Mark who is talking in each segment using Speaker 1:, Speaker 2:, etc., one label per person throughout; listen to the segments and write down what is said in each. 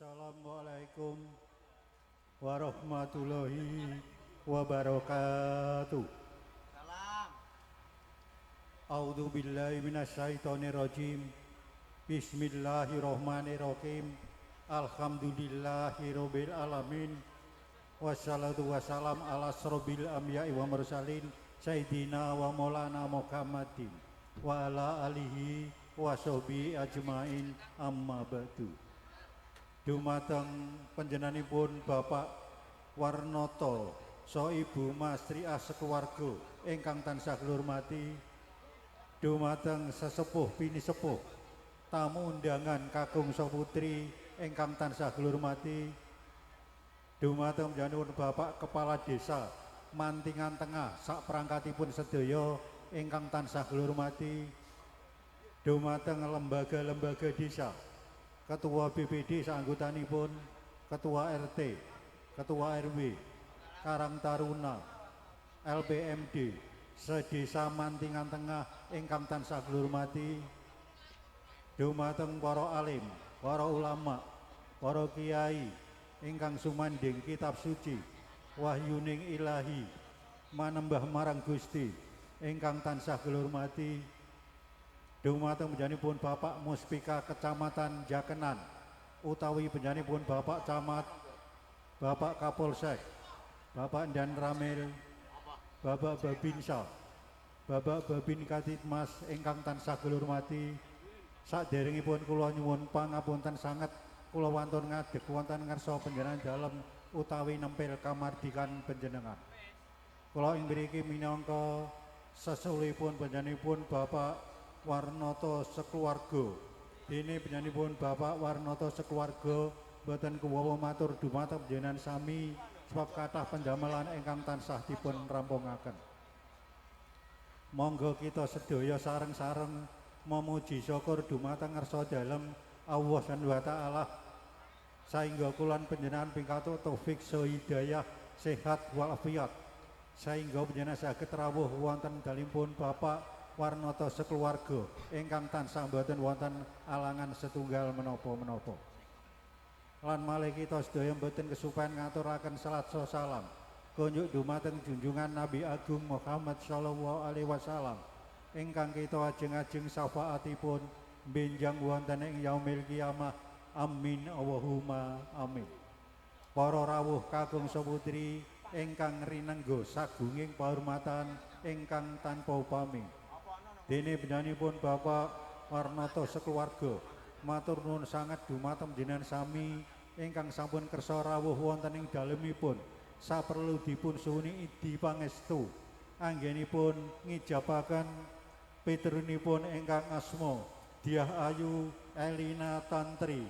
Speaker 1: Assalamualaikum warahmatullahi wabarakatuh.
Speaker 2: Salam.
Speaker 1: A'udzu billahi minasyaitonir rajim. Bismillahirrahmanirrahim. Alhamdulillahirabbil alamin. Wassalatu wassalam ala asrobil anbiya'i wa mursalin sayyidina wa maulana Muhammadin wa ala alihi wa sahbihi ajmain, amma ba'du. Dumateng panjenenganipun Bapak Warnoto saha Ibu Masriah sekeluarga ingkang tansah kula hormati, dumateng sesepuh pinisepuh, tamu undangan kakung saha putri ingkang tansah kula hormati, dumateng panjenenganipun Bapak Kepala Desa Mantingan Tengah sak perangkatipun sedaya ingkang tansah kula hormati, dumateng lembaga-lembaga desa, Ketua BPD saanggotanipun, Ketua RT, Ketua RW, Karang Taruna, LPMD, sedesa Mantingan Tengah ingkang tansah kula hormati, dumateng para alim, para ulama, para kiai ingkang sumandhing kitab suci, wahyuning ilahi, manembah marang Gusti ingkang tansah kula hormati, dumateng panjenenganipun Bapak Muspika Kecamatan Jakenan utawi panjenenganipun Bapak Camat, Bapak Kapolsek, Bapak Danramil, Bapak Babinsa, Bapak Babin Kamtibmas ingkang tansah kula hormati, saderengipun kula nyuwun pangapunten sanget, kula wantun ngadeg wonten ngarsa panjenengan dalem utawi nempel kamardikan panjenengan. Kula ing mriki minangka sesulipun panjenenganipun Bapak Warnoto sekeluarga. Dene panjenenganipun Bapak Warnoto sekeluarga boten kuwawa matur dumateng panjenengan sami sebab kathah pendamelan ingkang tansah dipun rampungaken. Monggo kita sedaya sareng-sareng memuji syukur dumateng ngarsa dalem Allah Subhanahu wa taala saengga kula panjenengan pikantuk taufik hidayah sehat walafiat saengga panjenengan saged rawuh wonten dalemipun Bapak Warnoto sekeluarga ingkang tansah boten wonten alangan setunggal menapa-menapa. Lan malih kita sedaya boten kesupen ngaturaken salat salam kunjuk dumateng junjungan Nabi Agung Muhammad sallallahu alaihi wasallam ingkang kita ajeng-ajeng syafaatipun benjang wonten ing yaumil kiamah. Amin Allahumma amin. Para rawuh kakung saputri ingkang rinengga sagunging pahormatan ingkang tanpa upami. Dene panjenenganipun Bapak Warnoto sekeluarga matur nuwun sanget dumateng jenengan sami ingkang sampun kersa rawuh wonten ing dalemipun saperlu dipun suwuni idi pangestu anggenipun ngijabaken pitrinipun ingkang asma Diah Ayu Elina Tantri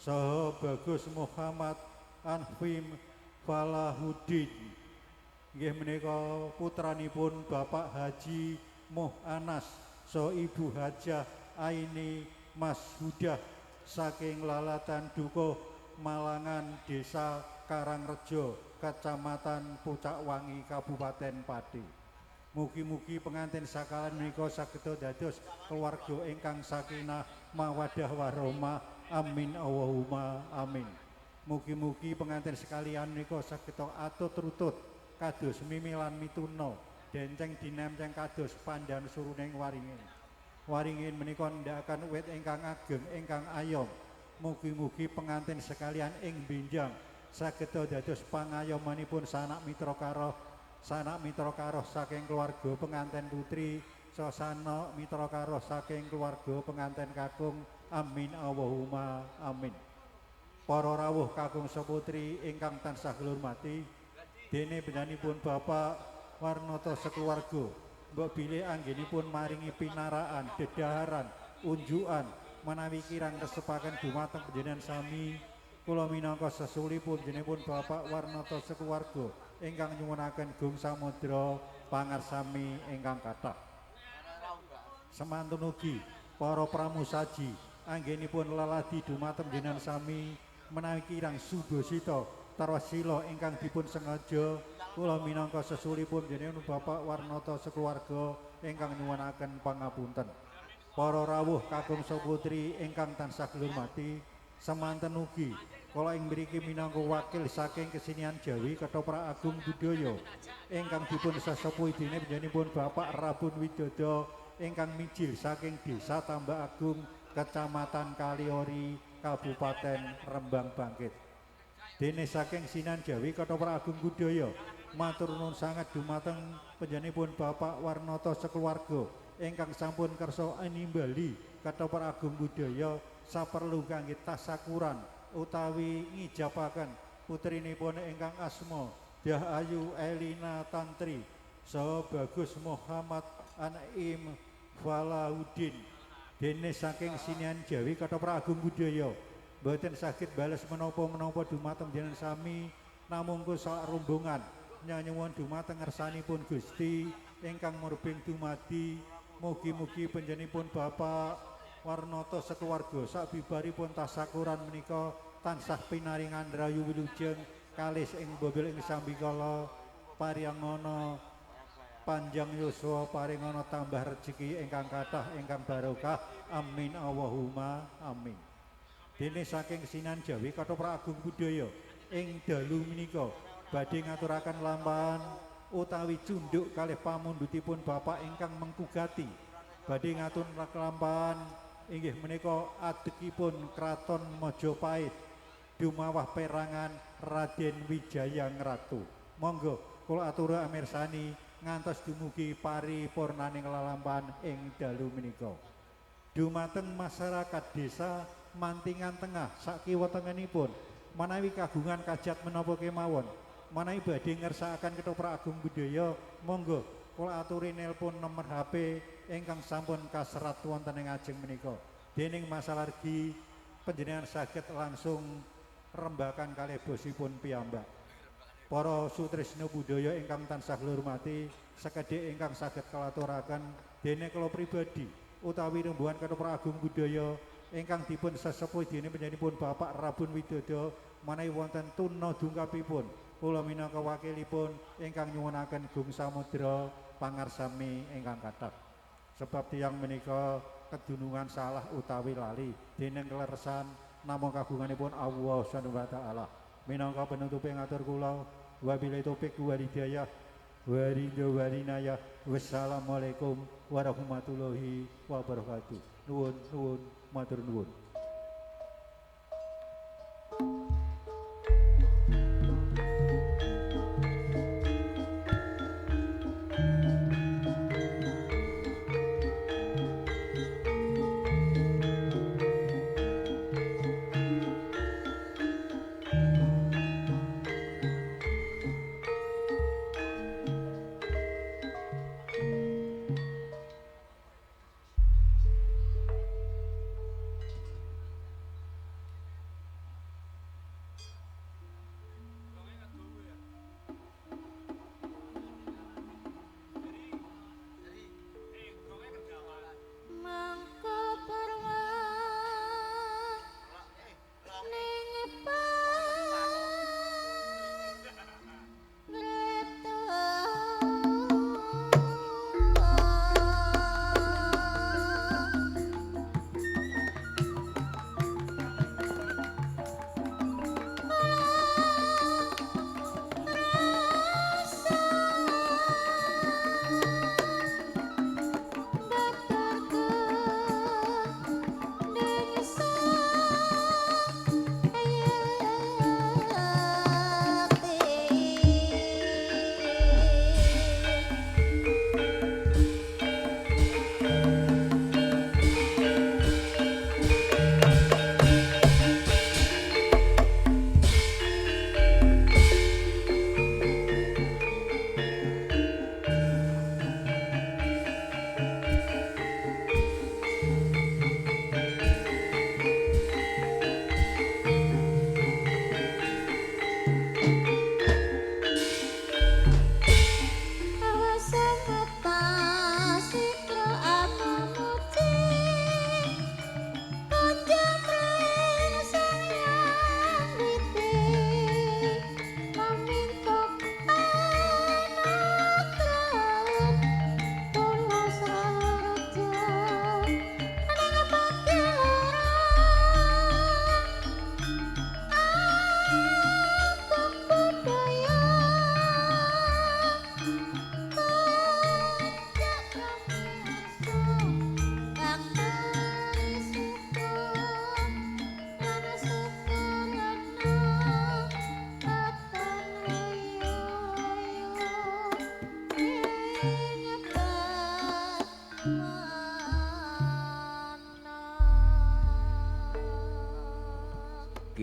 Speaker 1: saha Bagus Muhammad Anfim Falahuddin, inggih menika putranipun Bapak Haji Muh Anas saha Ibu Hajah Aini Mas Hudah saking Lalatan Dukuh Malangan, Desa Karangrejo, Kecamatan Pucakwangi, Kabupaten Pati. Mugi-mugi pengantin sakalian menika saged dados keluarga ingkang sakinah mawaddah warahmah. Amin Allahumma amin. Mugi-mugi pengantin sekalian menika saged atut rutut kados mimi lan mituna, denceng dinemceng kados pandan suruning waringin. Waringin menika ndhakaken wit ingkang ageng ingkang ayom. Mugi-mugi pengantin sekalian ing benjang saged dados pangayomanipun sanak mitra karoh, sanak mitra karoh saking keluarga pengantin putri, sanak mitra karoh saking keluarga pengantin kakung. Amin Allahumma amin. Para rawuh kakung saputri ingkang tansah kula hormati, dene panjenenganipun Bapak Warnoto sekeluarga mbok bilih anggenipun maringi pinaraan, dedaharan, unjukan menawi kirang resepaken dumateng panjenengan sami, kula minangka sesulipun panjenenganipun Bapak Warnoto sekeluarga ingkang nyuwunaken gung samudra pangarsami ingkang kathah. Semantun ugi para pramusaji anggenipun leladi dumateng panjenengan sami menawi kirang subasita tarwasila ingkang dipun sengaja, kula minangka sesulipun panjenengan Bapak Warnoto sekeluarga ingkang nyuwunaken pangapunten. Para rawuh kakung saputri ingkang tansah kula hormati, semanten ugi Kala ing mriki minangka wakil saking Kesenian Jawi Ketoprak Agung Budaya ingkang dipun sesepuhi dene panjenenganipun Bapak Rabun Widodo ingkang mijil saking Desa Tambak Agung, Kecamatan Kaliori, Kabupaten Rembang Bangkit. Dene saking Sinan Jawi Ketoprak Agung Budaya matur nuwun sanget dumateng panjenenganipun Bapak Warnoto sekeluarga ingkang sampun kersa nimbali Ketoprak Agung Budaya saperlu kangge tasakuran utawi ngijabaken putrinipun ingkang asma Dyah Ayu Elina Tantri saha Bagus Muhammad Anaim Falahuddin. Dene saking Sinian Jawi Ketoprak Agung Budaya mboten saged bales menapa-menapa dumateng jenengan sami namung sak rombongan nyanyuwun dumateng ngersanipun Gusti ingkang murbeng dumadi. Mugi-mugi panjenenganipun Bapak Warnoto sekeluarga sabibaripun tasakuran menika tansah pinaringan rahayu wilujeng kalis ing bobil ing sambikala paringono panjang yuswa paringono tambah rejeki ingkang kathah ingkang barokah. Amin Allahumma amin. Dene saking Sinan Jawi Ketoprak Agung Budaya ing dalu menika badhe ngaturaken lampahan utawi cunduk kalih pamundhutipun Bapak ingkang mengkugati badhe ngatur lampahan inggih menika adekipun Kraton Majapahit dumawah perangan Raden Wijaya Ngratu. Monggo kula aturi amirsani ngantos dumugi paripurnaning lelampahan ing dalu menika. Dumateng masyarakat desa Mantingan Tengah sakiwa tengenipun menawi kagungan kajat menapa kemawon menawi badhe ngersakaken Ketoprak Agung Budaya monggo kula aturi nelpon nomor HP ingkang sampun kaserat wonten ing ajeng menika. Dening masalah regi panjenengan saged langsung rembakan kalih bosipun piyambak. Para sutrisna budaya ingkang tansah kula hormati, sekedhik ingkang saged kalaturaken dene kula pribadi utawi rembuhan Ketoprak Agung Budaya ingkang dipun sesepuh dene panjenenganipun Bapak Rabun Widodo menawi wonten tuna dungkapipun kula minangka wakilipun ingkang nyuwunaken gung samudra pangarsami ingkang kathah. Sebab tiyang menika kedunungan salah utawi lali dening keleresan namung kagunganipun Allah Subhanahu wa taala. Minangka penutupe ngatur kula wabillahi taufik wal hidayah waridho walinayah. Wassalamualaikum warahmatullahi wabarakatuh. Nuwun nuwun matur nuwun.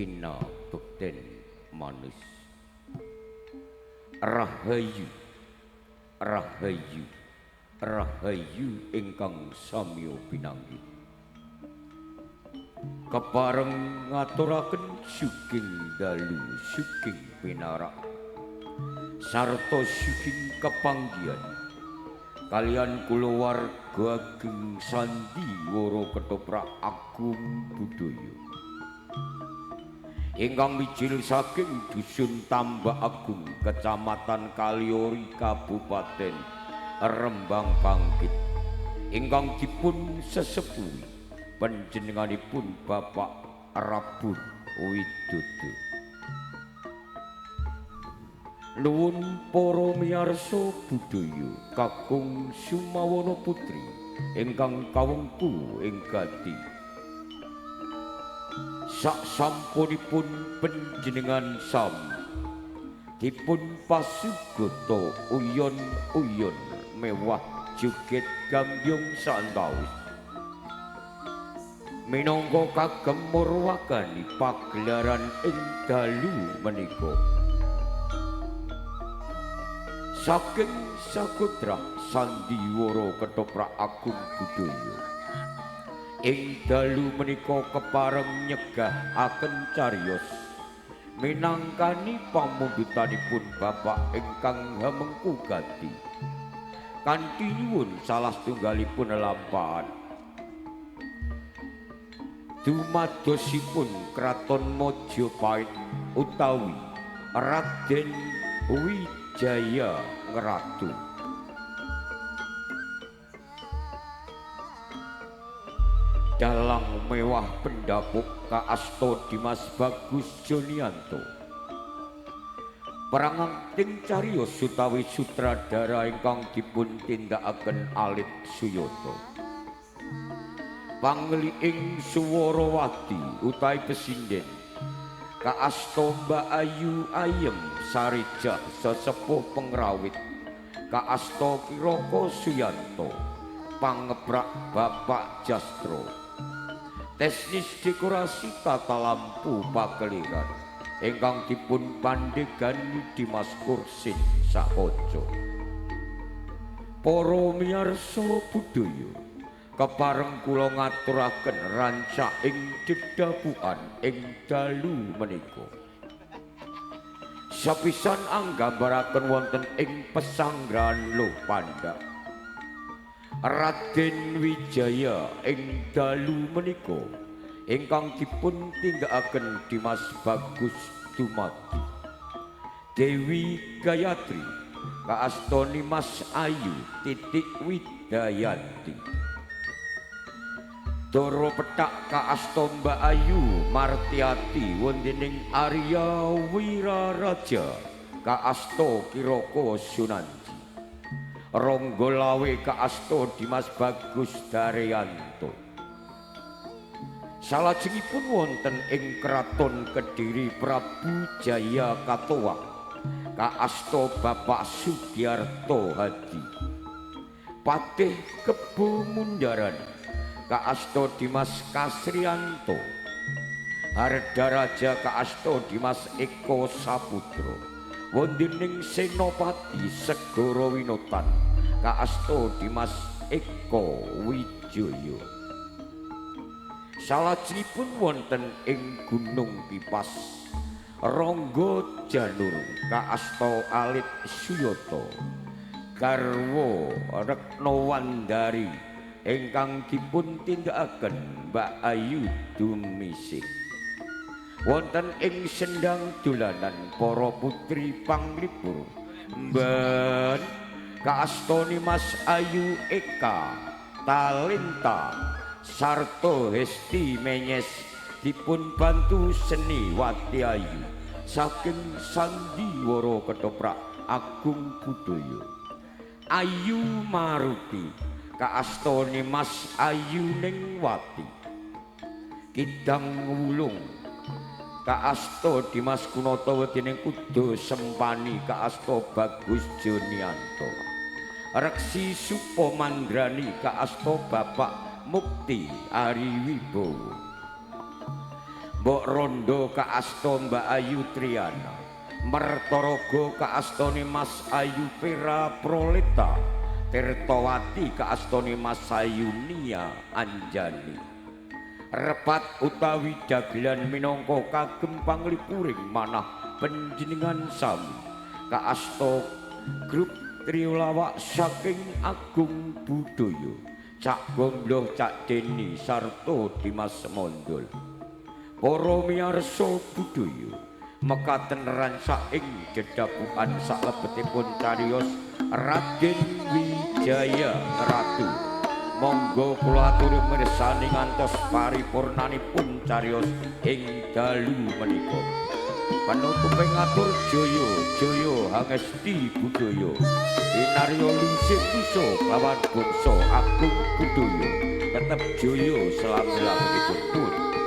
Speaker 2: Kinabekten manis. Rahayu, rahayu, rahayu ingkang samya pinanggih. Kepareng ngaturaken sugeng dalu sugeng pinarak sarta sugeng kepanggihan kalian kulawarga ageng sandiwara ketoprak agung budaya ingkang mijil saking dusun Tambak Agung, Kecamatan Kaliori, Kabupaten Rembang Bangkit, ingkang dipun sesepuhi panjenenganipun Bapak Rabur Widodo. Nuwun para miyarsa budaya kakung Sumawana Putri ingkang kawengku ing gati. Sak sampunipun panjenengan sami dipun pasugata uyon-uyon mewah joget gambyong santawis minangka kagem murwakani pagelaran ing dalu menika. Saking sakutra sandiwara ketoprak agung budaya ing dalu menika kepareng nyegahaken cariyos minangkani pamundhutanipun bapak ingkang hamengku gati kanthi nyuwun salah setunggalipun lampahan dumadosipun Kraton Majapahit utawi Raden Wijaya Ngratu. Dalang mewah pendapuk kaasta Dimas Bagus Jonianto. Peranganting cariyos utawi sutradara ingkang dipun tindakaken Alit Suyoto. Pangliing Suwarawati utawi pesinden kaasta Mbak Ayu Ayem Sarijah sesepuh pengrawit kaasta Kiroko Suyanto pangebrak Bapak Jastro teknis dekorasi tata lampu pakeliran ingkang dipun pandhegani Dimas Kursin Sakoco. Para miyarsa budaya kepareng kula ngaturaken rancaking dedapukan ing dalu menika. Sapisan anggambaraken wonten ing pesanggrahan Loh Pandak. Raden Wijaya ing dalu menika ingkang dipun tindakaken Dimas Bagus Dumadi. Dewi Gayatri kaastani Mas Ayu Titik Widayanti. Doro pethak kaasta Mbak Ayu Martiati wontening Arya Wiraraja kaasta Kiroko Sunanji. Ronggo Lawe kaasta Dimas Bagus Daryanto. Salajengipun wonten ing Kraton Kediri Prabu Jaya Katuwang kaasta Bapak Sugiarto Hadi. Patih Kebo Mundaran kaasta Dimas Kasrianto. Hardaraja kaasta Dimas Eko Saputra. Wontening Senopati Segara Winotan kaasta Dimas Eko Wijoyo. Salajengipun wonten ing Gunung Kipas Ronggo Janur kaasta Alit Suyoto. Garwa Reknawandari ingkang dipun tindakaken Mbak Ayu Dumisih. Wonten ing sendang dolanan para putri panglipur mben kaastani Mas Ayu Eka Talenta sarta Hesti Menyes dipun bantu seni Wati Ayu saking sandiwara ketoprak agung budaya. Ayu Maruti kaastane Mas Ayu Ningwati. Kidang Wulung kaasta Dimas Kunata wedening Kuda Sempani kaasta Bagus Jonianto. Reksi Supo Mandrani kaasta Bapak Mukti Ari Wibowo. Mbok Rondo kaasta Mbak Ayu Triana, Mertaraga kaastane Mas Ayu Pera Proleta, Tirtawati kaastane Mas Ayunia Anjani. Repat utawi dagelan minangka kagem panglipuring manah panjenengan sami kaasta grup Trio Lawak saking Agung Budoyo, Cak Gombloh, Cak Deni sarta Dimas Mondol. Para miyarsa budaya mekaten ransak ing jedabukan saklebetipun cariyos Raden Wijaya Ratu. Monggo kula aturi mirsani ngantos paripurnanipun cariyos ing dalu menika. Penutupe ngatur jaya jaya hangesti budaya. Kinarya lingsir nusa lawan bangsa Agung Budaya. Tetep jaya selami-laminipun.